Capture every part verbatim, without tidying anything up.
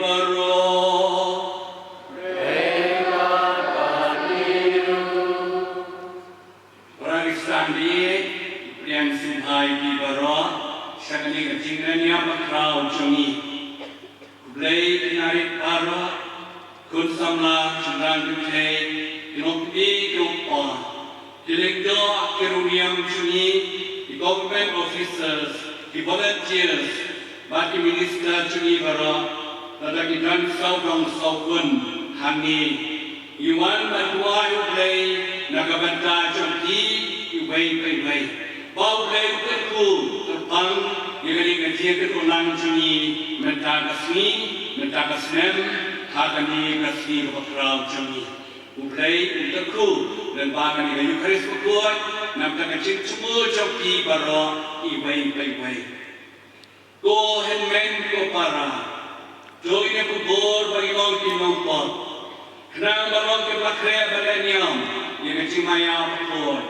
Baroh. Para Khristan, ïa pdiang sngewbha ïa phi baroh sha kane ka jingïakhun bakhraw jong ngi. Khublei kynariat baroh, khun samla, shynrang kynthei, ki nongkmie ki nongkpa, ki lyngdoh ki riewniam jong ngi, ki government officers, ki volunteers, bad ki minister jong ngi baroh, lada ki don sawdong sawkun hangne. Ngi wan ban duwai ïa U Blei na ka bynta jong phi iwei pa iwei. Ba U Blei un kyrkhu kyrpang ïa kane ka jingïakhun lang jong ngi mynta ka sngi, mynta ka snem, ha kane ka sngi kaba khraw jong ngi. U Blei un kyrkhu lyngba kane ka Eukharist bakhuid, na ka bynta ka jingthmu jong phi baroh iwei pa iwei. Ko hynmen ko para, to ngin ïa pynbor ba ngin long ki nongpop, khnang ba long kiba khreh bad leh niam ïa ka jingmaïa bakhuid.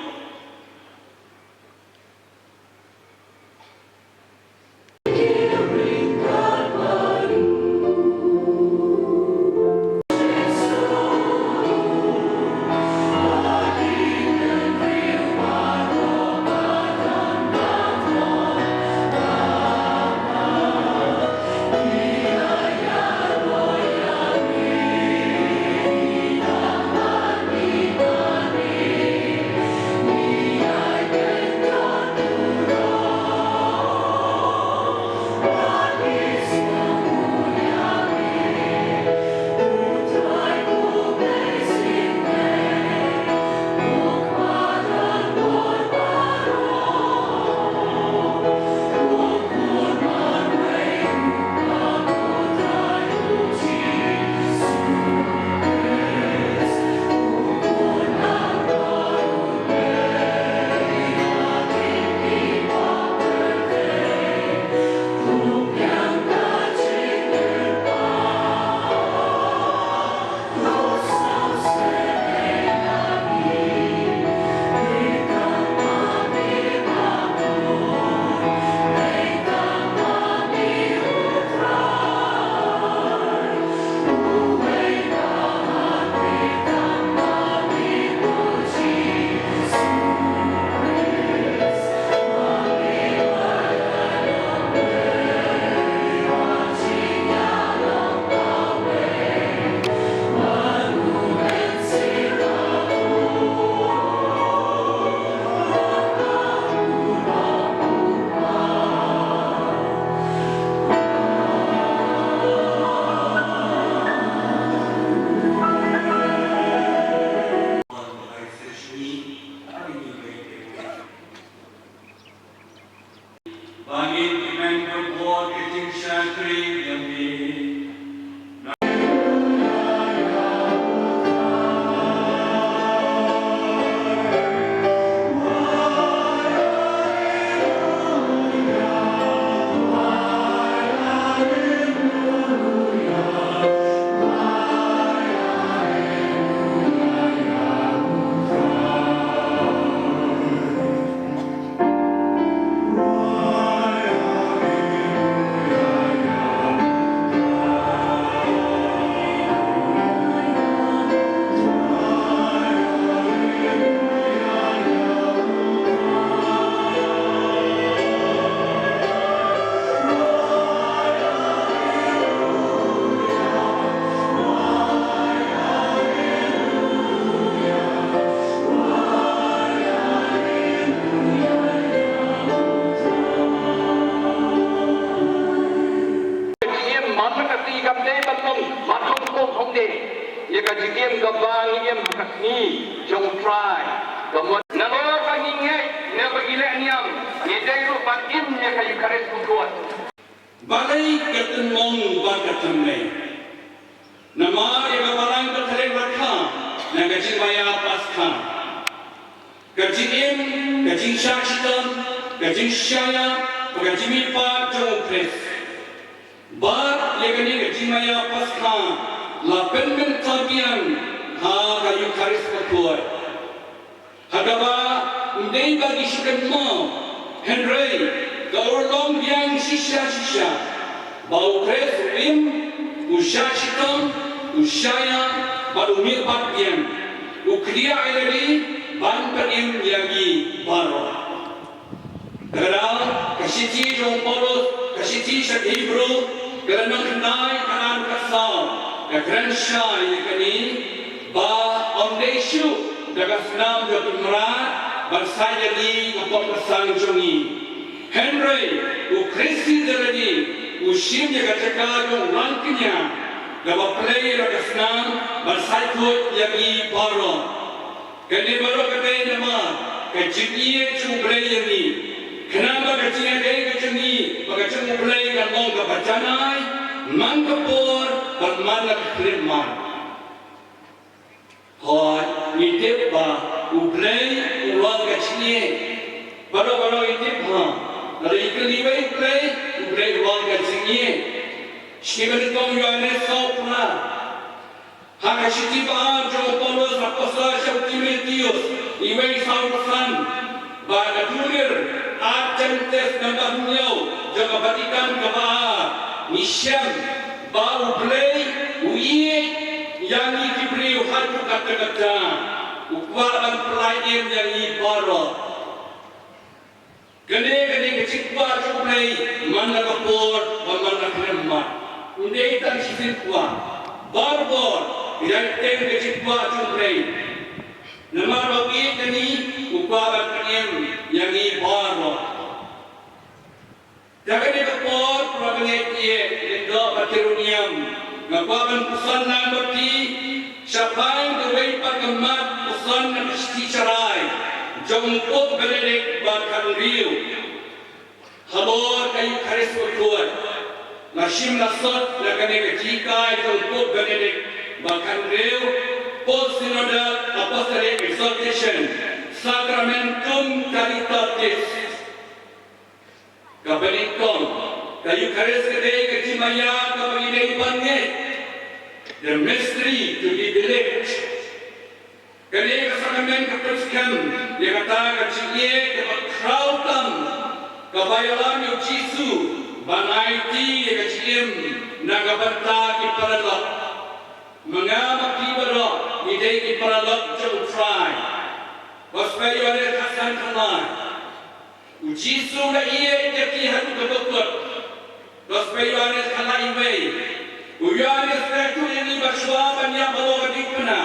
Ba ngin ïa pynbor ka jingshakri ïa me. Ka jingim man la ka ti kam dei ban long markhong kum hong dei. Ïa ka jingim kaba ngi im ha ka sngi jong U Trai. Ka mut nalor ba ngi ngeit ne ba ngi leh niam, ngi dei ruh ban im ïa ka Eukharist bakhuid. Balei ka tynmong bad ka thymmei? Namar ïa ka Balang Katholik rakha na ka jingmaïa Paskha, ka jingim, ka jingshah shitom, ka jingshah ïap bad ka jingmihpat jong U Khrist. Bad ïa kane ka jingmaïa Paskha la pynmynta biang ha ka Eukharist bakhuid. Ha kaba ym dei ba ngi shu kynmaw, hynrei ka urlong biang shisha shisha ba U Khrist u im U shah shitom, u shah ïam, bad u mih pat biang. U khriah ïa lade ban pynim ïa ngi baroh. Te kata ka shithi jong u Paulus, ka shithi sha ki Hebru, ka lynnong khyndai, ka dkhot khatsaw, ka kren shai ïa kane, ba ym dei shuh da ka snam jong ki mrad ban sait ïa ngi, ka pop ka sang jong ngi. Hynrei u Khrist hi da lade u shim ïa ka jaka jong u nang kñia, kaba plie ïa ka snam ban sait khuid ïa ngi baroh. Kane baroh ka dei namar ka jingïeit jong U Blei ïa ngi. Khnang ba ka jingïadei ka jong ngi bad ka jong U Blei kan long kaba janai man ka por bad man la ka khyllipmat. Hooid, ngi tip ba U Blei u long ka jingïeit. Baroh baroh ngi tip, ha. Lada ngi kylli uwei U Blei, U Blei u long ka jingïeit. Shi Banyngkong Ïoannis saw phra. Ha ka shithi ba ar jong u Paulus apostol sha u Timotheus, uwei saw san, bad ka dulir, Ad Gentes number hynñiew jong ka Vatican kaba ar, ngi shem ba U Blei u ïeit ïa ngi ki briew haduh katta katta, u kwah ban pynlait im ïa ngi baroh. Kane, kane ka jingkwah jong U Blei man la ka por bad man la ka khyllipmat. Ym dei tang shisien kwah. Barabor ïai bteng ka jingkwah jong U Blei. Namar ba u ïeit ïa ngi, u kwah ban pynim ïa ngi baroh. Da kane ka por, para bangeit, ïa lyngdoh bad ki riewniam, nga kwah ban puson lang bad phi shaphang kawei pat ka mat puson na ka shithi sharai jong u Pope Benedict ba khathynriew. Halor ka Eukharist bakhuid, nga shim la sot na kane ka jinghikai jong u Pope Benedict ba khathynriew, Post Synodal Apostolic Exhortation, Sacramentum Caritatis. Kaba nyngkong, ka Eukharist ka dei ka jingmaïa kaba ngi dei ban ngeit. The mystery to be believed. Kane ka sakramen ka pynskhem ïa kata ka jingïeit kaba khraw tam kaba ïalam ïa u Jisu ban aiti ïa ka jingim na ka bynta ki paralok. Ma nga ma phi baroh ngi dei ki paralok jong u Trai. Gospel Ïoannis khatsan khatlai. U Jisu u la ïeit ïa ki haduh kaba kut. Gospel Ïoannis khatlai wei. U Ïoannis u la ïathuh ïa ngi ba shuwa ban ïap halor ka diengphna,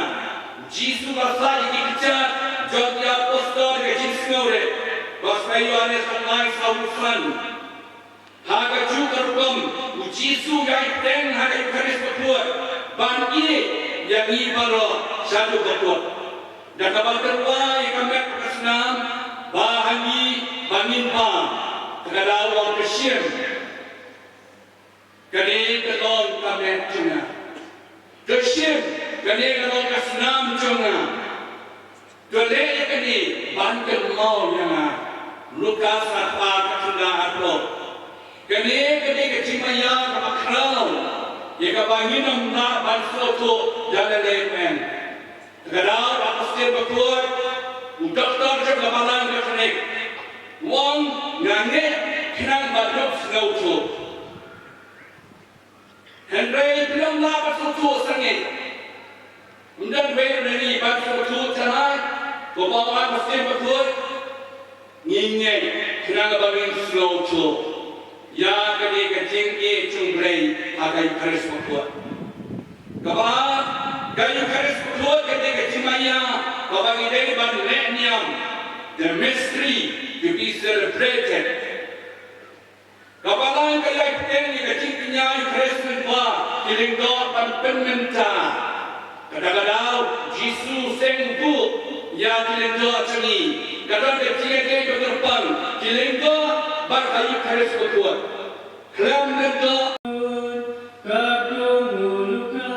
u Jisu u la sah ïa ki kjat jong ki apostol da ka jingsngewrit. Gospel Ïoannis khatlai saw san. Ha kajuh ka rukom, u Jisu u ïai bteng ha ka Eukharist bakhuid ban ïeit ïa ngi baroh shaduh ba kut. Da kaba tyrwa ïa ka met ka snam, ba ha ngi ba ngin bam, te ka daw long: To shim, kane ka long ka met jong nga. To shim, kane ka long ka snam jong nga. To leh ïa kane ban kynmaw ïa nga. Lukas arphew ar, ka khyndai arphew. Kane ka dei ka jingmaïa kaba khraw ïa kaba ngin ym lah ban sngewthuh da lade lade. Te ka daw u apostol bakhuid, u doktor jong ka balang ka khynnah, u ong, nga ngeit khnang ban ïoh sngewthuh. Hynrei phi ym lah ban sngewthuh sangeh. Ym don wei na ngi ban sngewthuh janai, kumba ong u apostol bakhuid, ngi ngeit khnang ba ngin sngewthuh ïa kane ka jingïeit jong U Blei ha ka Eukharist bakhuid. Kaba ar, ka Eukharist bakhuid ka dei ka jingmaïa kaba ngi dei ban leh niam, the mystery to be celebrated. Ka balang ka ïai bteng ïa ka jingkñia Eukharist lyngba ki lyngdoh ban pynmynta. Kata ka daw, Jisu u seng u buh ïa ki lyngdoh jong ngi. Ka don ka jingïadei ba kyrpang ki lyngdoh bad ka Eukharist bakhuid. Khlem lyngdoh, ka dong u Lukas.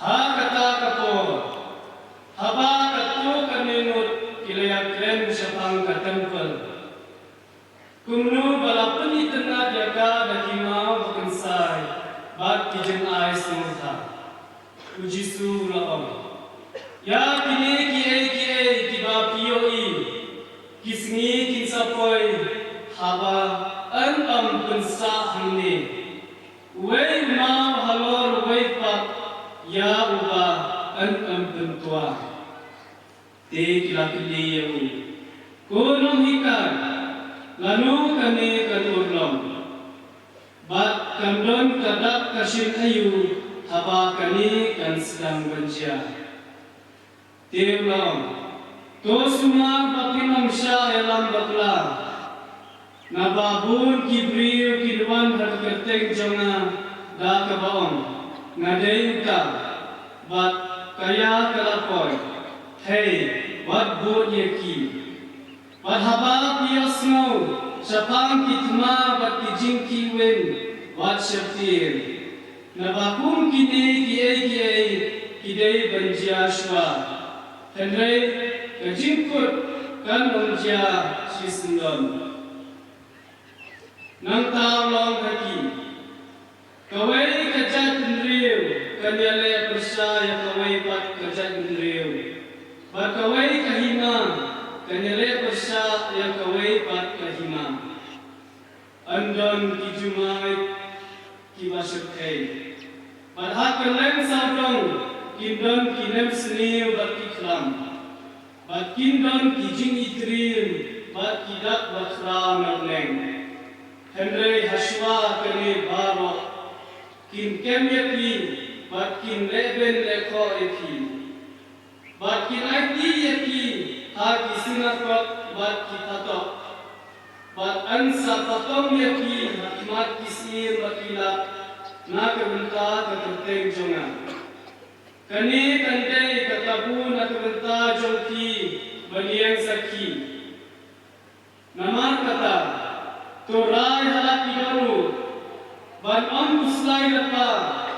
Ha kata ka por, haba kren shaphang ka templ. Kumno ba la pynitynnad ïa ka da ki maw ba kynsai bad ki jingai sngewthuh. U Jisu u la ong, ïa kine kiei kiei kiba phi ïohi, ki sngi kin sa poi haba yn ym pynsah hangne. Uwei u maw halor uwei pat ïa uba yn ym pyntwa. Te ki la kylli ïa u, ko nonghikai, lano kane kan urlong? Bad kan don ka dak ka shin aïu haba kane kan sdang ban jia? Te u la ong, to sumar ba phin ym shah ïalam bakla. Naba bun ki briew kin wan ha ka kyrteng jong nga da kaba ong, nga dei uta, bad kaei ka la poi, hei, wat bud ïa ki. Bad haba phi ïohsngew shaphang ki thma bad ki jingkhih win, wat sheptieng. Naba kum kine kiei kiei ki dei ban jia shuwa, hynrei ka jingkut kan ym jia shisyndon. Nangta u la ong ha ki, kawei ka jaitbynriew kan ïaleh pyrshah ïa kawei pat ka jaitbynriew, bad kawei ka hima kan ïaleh pyrshah ïa kawei pat ka hima. Yn don ki jumai kiba shyrkhei, bad ha kylleng sawdong kin don ki nemsniew bad ki khlam, bad kin don ki jingitriem bad ki dak bakhraw na bneng. Hynrei ha shuwa kane baroh kin kem ïa phi bad kin lehbeiñ lehkhoh ïa phi. Bad kin aiti ïa ki ha ki synagog bad ki phatok. Bad yn sa patong ïa ki ha khmat ki syiem bad ki lad na ka bynta ka kyrteng jong nga. Kane kan dei ka kabu na ka bynta jong ki ban ïeng sakhi. Namar kata, to rai ha la ki dohnud ban ym khuslai lypa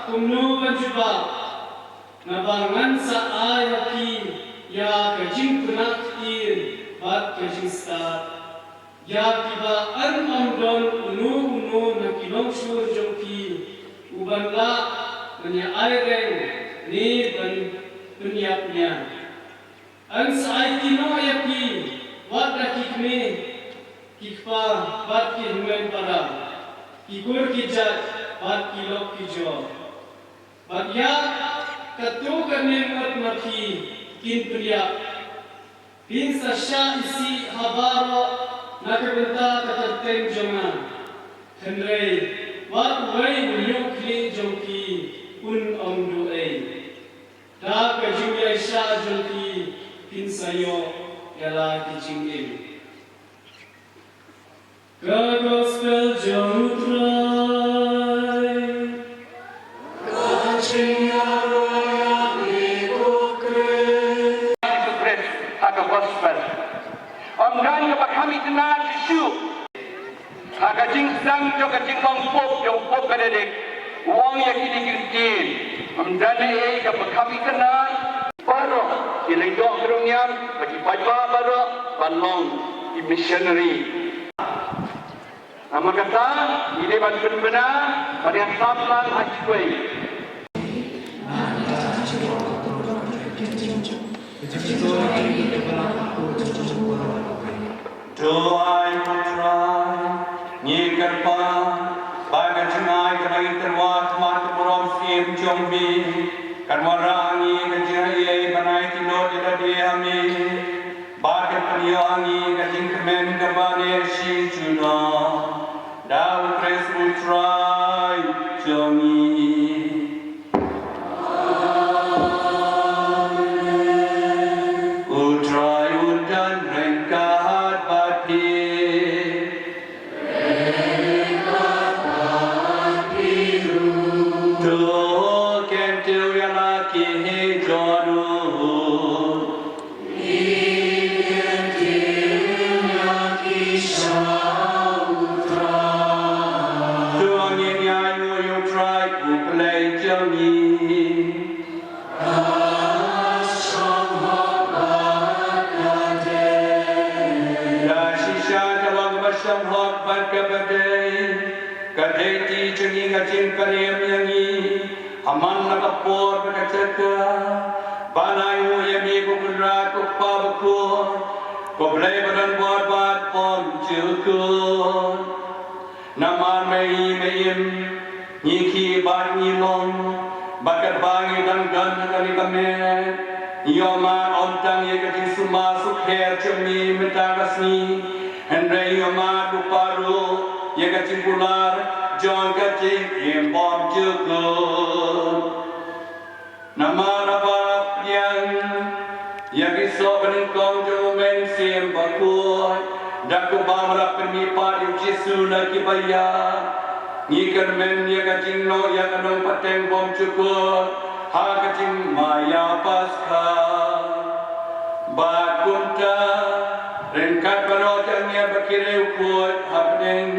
kumno ban jubab, naba ngan sa ai ha phi ïa ka jingpynah ktien bad ka jingstad. Ïa kiba yn ym don uno uno na ki nongshun jong phi uban lah ban ïa ai reng ne ban pynïap nia. Yn sa aiti noh ïa phi wat da ki kmie ki kpa bad ki hynmen para, ki kur ki jait bad ki lok ki jor. Bad ïa kato kane ngut ma phi kin pynïap. Phin sa shah isih ha baroh na ka bynta ka kyrteng jong nga. Hynrei wat uwei u ñiuhkhlieh jong phi un ym duh ei. Da ka jingïaishah jong phi phin sa ïoh ïa la ki jingim. Ka Gospel jong U Trai. Ka jingïaroh ïa ngi ko Khrist. Jisu Khrist ha ka Gospel. Ym don kaba kham itynnad shuh shuh. Ha ka jingsdang jong ka jinglong pope jong u Pope Benedict, u ong ïa kine ki ktien, ym don ei ei kaba kham itynnad. Baroh ki lyngdoh ki rong niam bad ki paidbah baroh ban long ki missionary. Namar kata ngi dei ban pynbna ban ïasam lang ha kiwei. To ai U Trai, ngi kyrpad ba ka jingai kaba ngi tyrwa ha khmat ka burom syiem jong me kan wanrah ha ngi ka jingaiei ban aiti lut ïa lade ha me, ba kan pynïoh ha ngi ka jingkmen kaba neh shi junom. Da U Khrist U Trai jong ngi. U Trai un don ryngkat bad phi. To kyntiew ïa la ki dohnud. Bad kaba dei ka dei ti jong ngi ka jingpynim ïa ngi ha man la ka por bad ka jaka, ban ainguh ïa me ko Kynrad ko Kpa bakhuid, ko Blei ba don bor bad bymjukut. Namar me i me im, ngi khih bad ngi long, bad katba ngi dang don ha kane ka met, ngi ïohmad ym tang ïa ka jingsumar sukher jong me mynta ka sngi, hynrei ngi ïohmad lypa ruh ïa ka jingkular jong ka jingim bymjukut. Namar haba pdiang ïa ki soh banyngkong jong u Mynsiem Bakhuid, da kaba ïarap pynmihpat ïa u Jisu na kiba ïap, ngi kyrmen ïa ka jingnoh ïa ka nongpateng bymjukut ha ka jingmaïa Paskha. Bad kumta, ryngkat baroh ki angel bad ki riewkhuid hapdeng,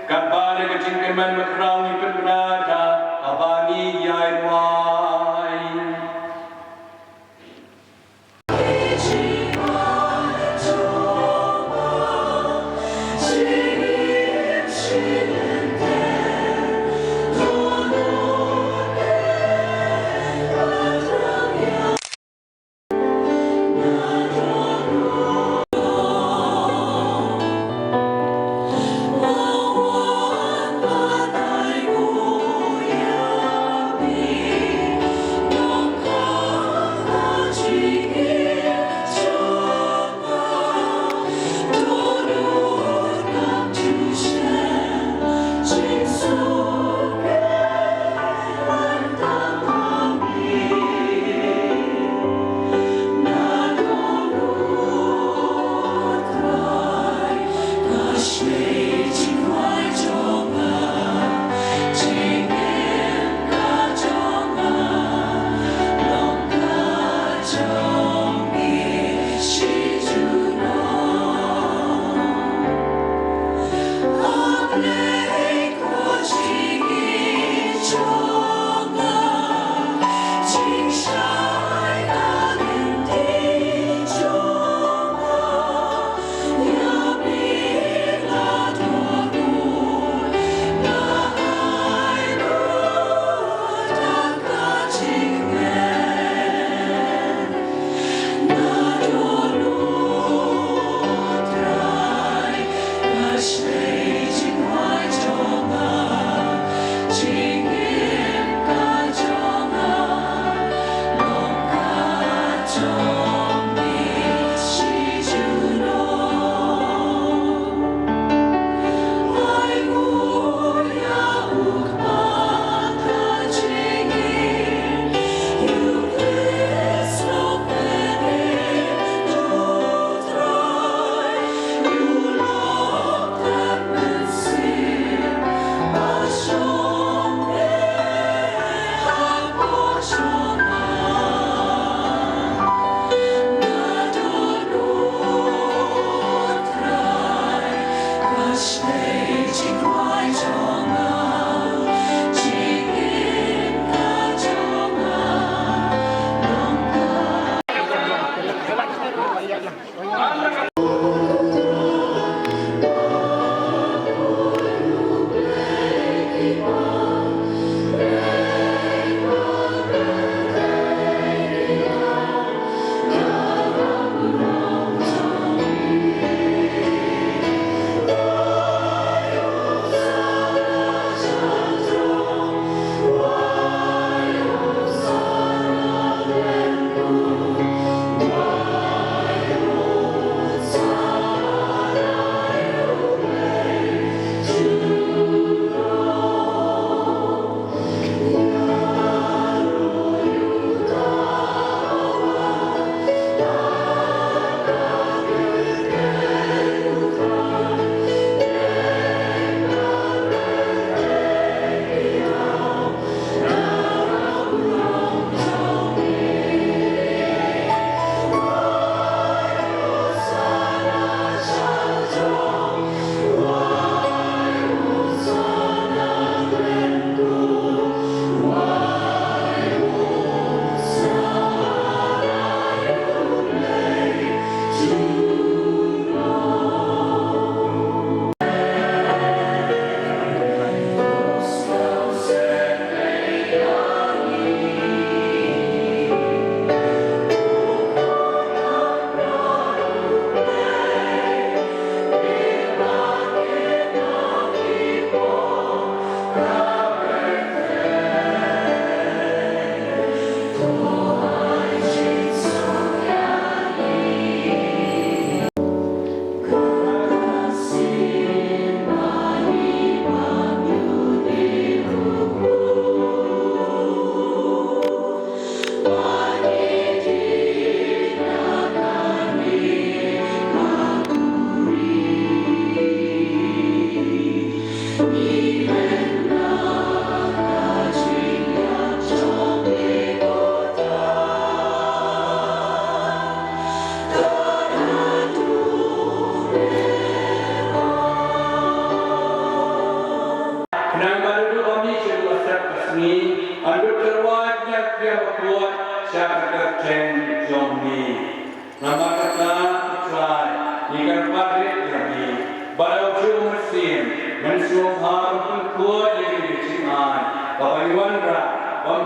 katba da ka jingkyrmen bakhraw ngi pynbna da kaba ngi ïai duwai.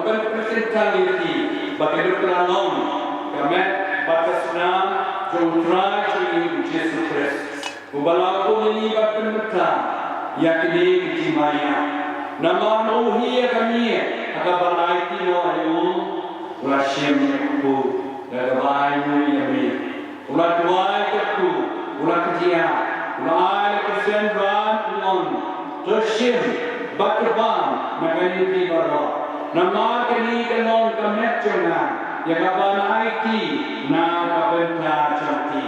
Ban pynkyntang ïa ki ba kin ïoh ka long ka met bad ka snam jong U Trai jong ngi U Jisu Khrist, uba la kum ïa ngi ban pynbynta ïa kine ki jingmaiïap. Namar u hi ïa ka miet ha kaba la aiti noh ïa u, u la shim ïa u da kaba ai ïa u ïa miet. U la duwai katto, u la kdiah, u la ai la ka synran, u ong, to shim bad to bam na kane ka miet baroh. Namar kane ka long ka met jong nga, ïa kaban aiti na ka bynta jong phi.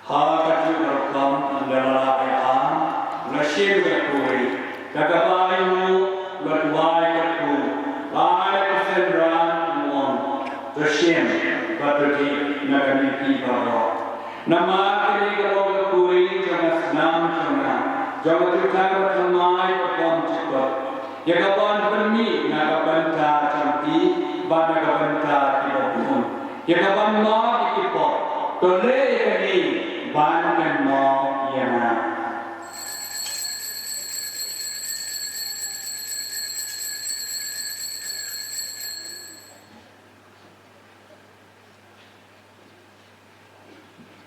Ha kajuh ka rukom ynda la lap ïa ka, u la shim ïa ka kuri. Da kaba ïa u, u la duwai katto, la ai ka synran, u ong, to shim bad to dih na kane ka miet baroh. Namar kane ka long ka kuri jong ka snam jong nga, jong ka jutang bathymmai ka bymjukut, ïa kaban pynmih na ka bynta jong phi bad na ka bynta kiba bun. Ïa kaban map ïa ki pop, to leh ïa kane ban kynmaw ïa nga.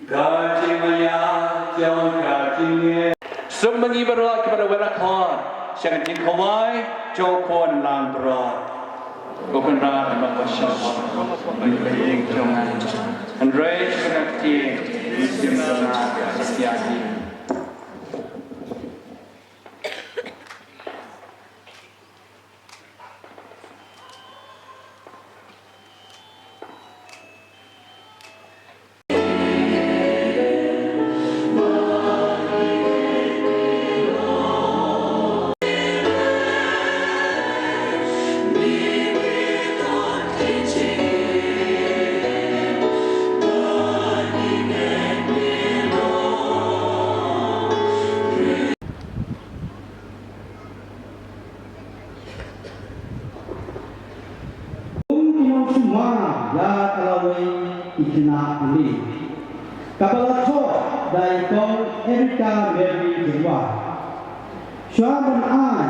Ka jingmaiïa jong ka jingngeit. Sngewbha ïa ngi baroh kiba la wan akor sha ka jingkhawai jong u khun lang baroh. Ko Kynrad, ma ko shah ba ïing jong nga. Hynrei sha ka ktien, ïa ka ktien jong nga ka sa ïa ki. Kum ki nongsumar ïa ka lawei ki khynnah pule, kaba la thoh da i Kong Erica Mary Jyrwa. Shuwa ban ai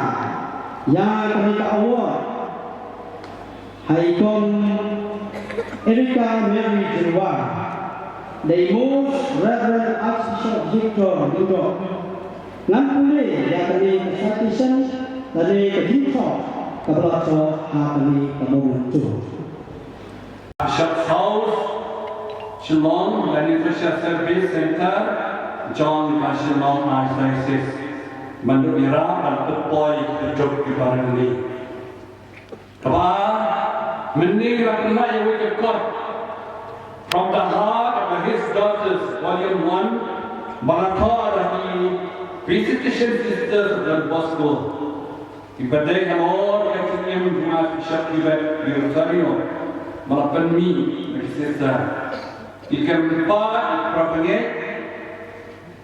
ïa kane ka award ha i Kong Erica Mary Jyrwa, da i Most Reverend Archbishop Victor Lyngdoh, ngan pule ïa kane ka citation lane ka jingthoh kaba la thoh ha kane ka memento. Bishop South Shillong lane Social Service Centre jong ka Shillong Archdiocese. Mynta ïa ra ban pynpoi ki jop ki barani. Kaba mynne ngi la pynlait ïa uwei u kot From the Heart of His Daughters, Volume one, ba la thoh da ki Visitation Sisters of Don Bosco. Kiba dei halor ka jingim jong u Archbishop Hubert Di Rosario, ba la pynmih na ki sister. Ki kyrpad para bangeit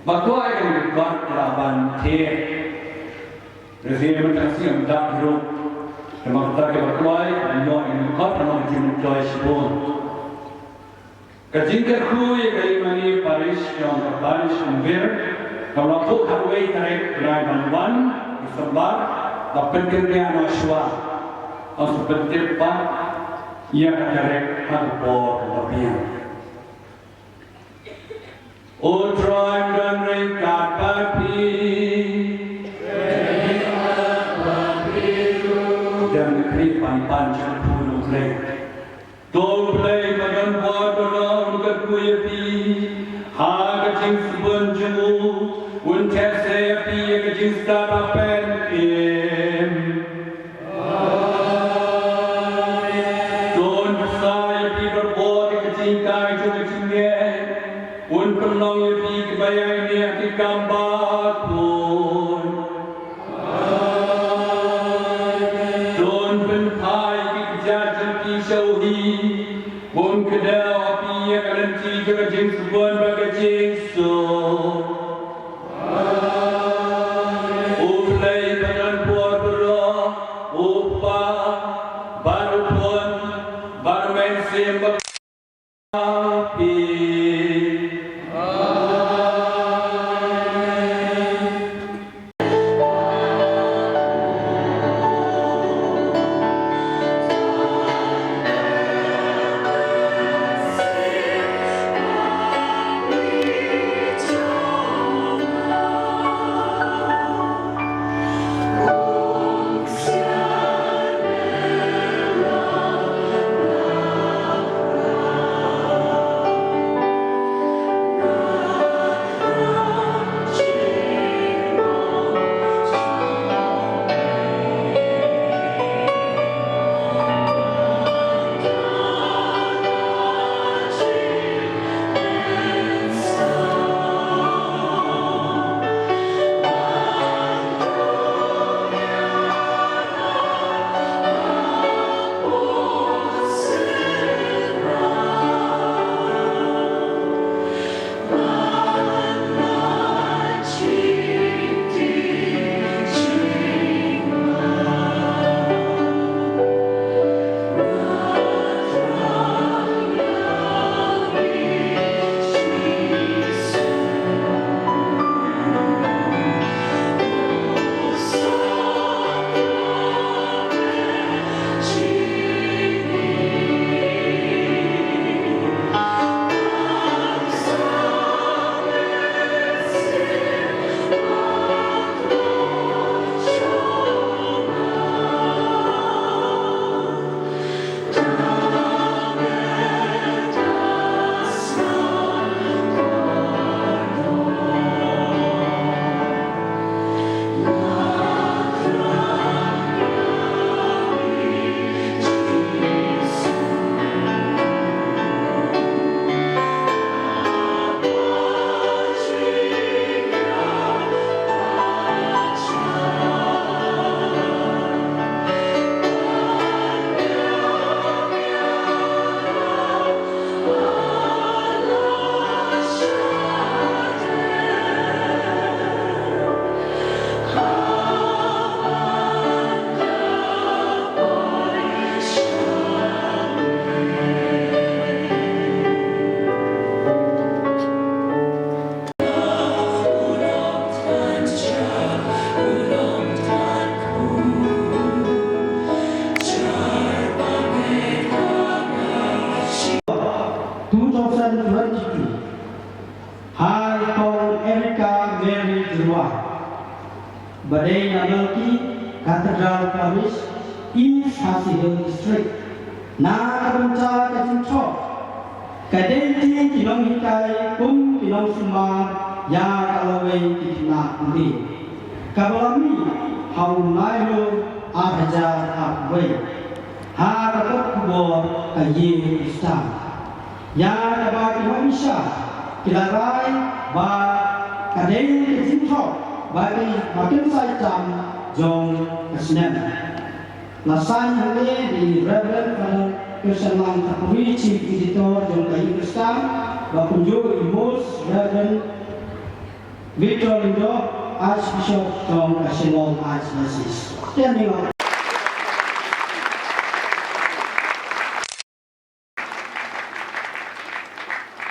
ba kwah ïa kane ka kot ka la ban thied. Reverend Tang Siam Dak Group, te ma kata ka ba kloi, ïoh ïa ka kot, te ma ka jingmyntoi shibun. Ka jingkyrkhu ïa ka Imani Parish jong ka Parish Umbir, ka la phuh ha kawei tarik bnai ban wan, December, ka pynkynriah noh shuwa. Ong sa pyntip pat ïa ka tarik ha ka por kaba biang. O Trai, don ryngkat bad phi. Don ryngkat bad phi ruh. Dang kri pan pan jingkyrkhu U Blei. To U Blei ba don bor, to un kyrkhu ïa phi ha ka jingsbun jong u, un theh ïa phi ïa ka jingstad hapen im. To un bsa ïa phi bad bor ïa ka jinghikai jong ka jingngeit. Un pynlong ïa phi kiba ïaineh ha ki kam bakhuid. To un pynphai ïa ki kjat jong phi sha u hi. Un kdew ha phi ïa ka lynti jong ka jingsbun bad ka jingsuk. U Blei ba don bor baroh, U Kpa, Ba dei na Malki Cathedral Parish, East Khasi Hills District. Na ka bynta ka jingthoh, ka dei ki nonghikai kum ki nongsumar ïa ka lawei ki khynnah pule, kaba la mih ha u Naiwieng ar hajar arphew wei, ha ka kot khubor ka ïing Khristan. Ïa kaba ki nongbishar ki la rai ba ka dei ka jingthoh ba ki, ba kin sa ïatam jong ka snem. La sign hangne da i Reverend Father Christian Langthapuri, Chief Editor jong ka ïing Khristan, bad kumjuh i Most Reverend Victor Lyngdoh, Archbishop jong ka Shillong Archdiocese. Te mynta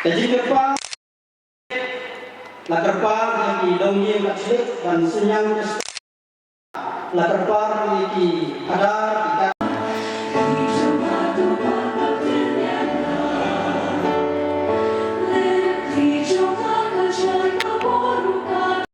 ka jingkyrpad, la kyrpad ïa ki longïing Katholik ban synñiang ka, la kyrpad ïa ki khadar